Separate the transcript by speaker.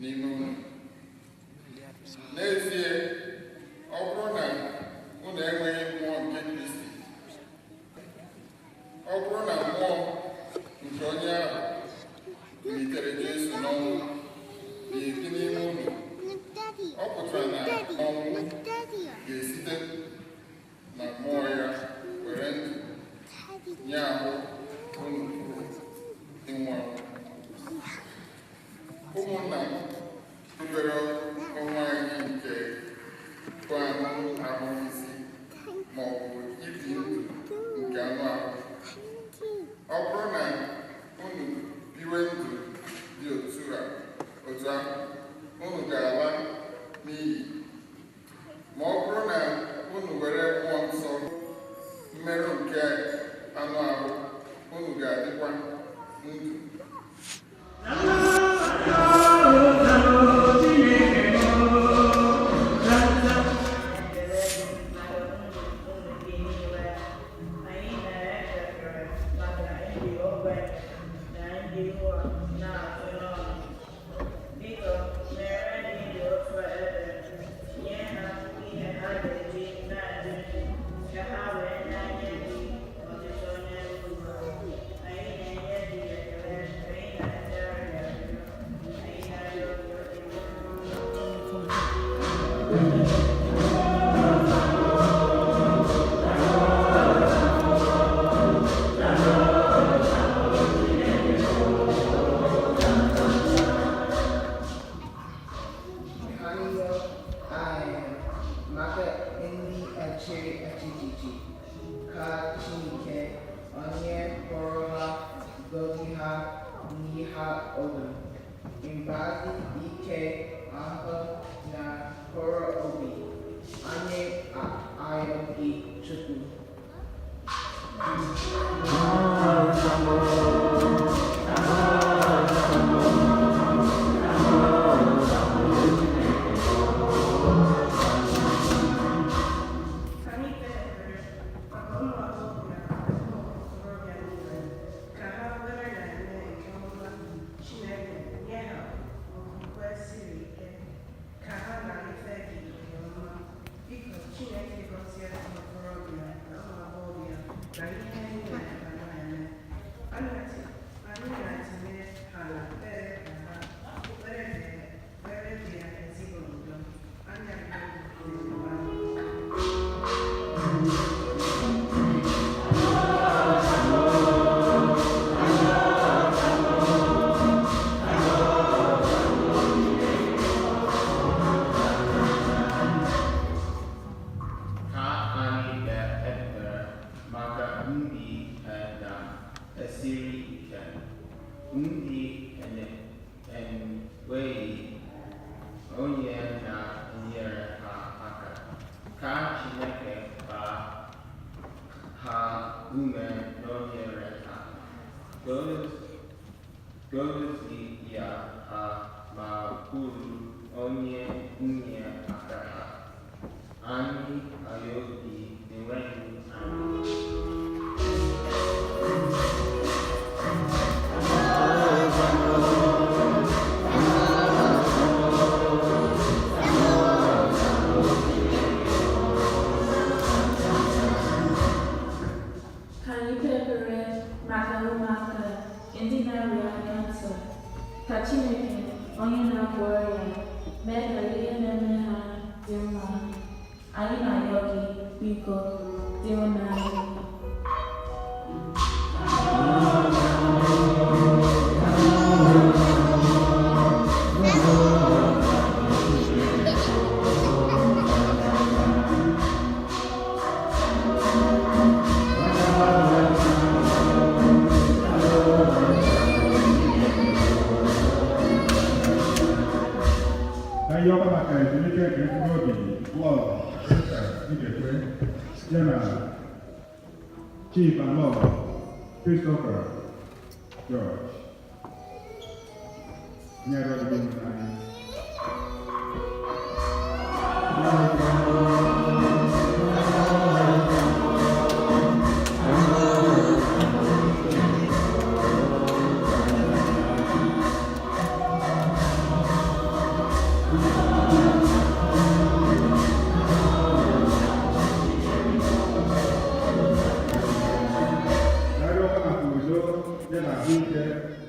Speaker 1: N'ime unu. N'ezie, ọ bụrụ na unu enweghị mmụọ nke Kristi, ọ bụrụ na mmụọ nke onye ahụ bilitere Jesu n'ọnwụ na-ebi n'ime unu, ọ pụtara na ọnwụ ga-esite na mmụọ ya were ndụ nye ahụ unu pụrụ ịnwụ anwụ. Ụmụnna m, rubere onwe anyị nke bụ anụ ahụ isi ma ọ bụ ibi ndụ nke anụ ahụ. Ọ bụrụ na unu biwe ndụ dị otu a otu ahụ, unu ga-ala n'iyi. Ma ọ bụrụ na unu were Mmụọ Nsọ mmerụ nke anụ ahụ, unu ga-adịkwa ndụ.
Speaker 2: Ekele gị maka ndụ ụmụ gị niile. Anyị na-ekpe ekpere maka ndị ogbenye na ndị ụwa na-atụ n'ọnụ. Biko, mere ndị dị otu a ebere, nye ha ihe ha ga-eji na-adị ndụ, ka ha wee na-enye gị otuto n'elu ụwa. Anyị na-enye gị ekele, anyị na-arịọ gị arịrịọ, anyị na-arịọ gị. Amen.
Speaker 3: Ka anyị yọọ anyị maka ndị echiri echichi, ka Chineke onye kpọrọ ha gọzie ha n'ihe ọlụ mgbazi ike ahụ na mkpụrụ obi. Anyị ayọ gị, Chukwu.
Speaker 4: Ka anyị kpee ekpere maka ụmụ agbọghọbịa na ụmụ okorobịa niile, ka ha were na-eme nke ọma. Chineke nye ha okwukwe siri ike ka ha na-efe gị nke ọma. Biko, Chineke, gọzie ụmụ okorobịa na ụmụ agbọghọbịa na ihe niile ha na-eme. Anyị na-etinye ha na ekpere ka ha were bịa ezigbo ndụ. Anyị arịọ gị n'ebe.
Speaker 5: Ka anyị kpee ekpere maka ndị ihe na-esiri ike, ndị enweghị onye na-enyere ha aka. Ka Chineke gbaa ha ume, nọnyere ha, gọzie ha ma bụrụ onye inye aka ha. Anyị ayọ gị, Dinwenụ anyị.
Speaker 2: Ka anyị kpee ekpere maka ụmụaka ndị na-arịa kansa, ka Chineke onye na-agwọ ọrịa mee ka ihe na-eme ha dị mma. Anyị na-arịọ gị, biko, Dinwenụ anyị.
Speaker 6: Ka anyị yọọkwa maka ezumike nke mkpụrụ obi Lọlọ Rita Ibekwe ya na Chief and Lọlọ Christopher George. Nye arịọ gị, anyị. ya na ahụike.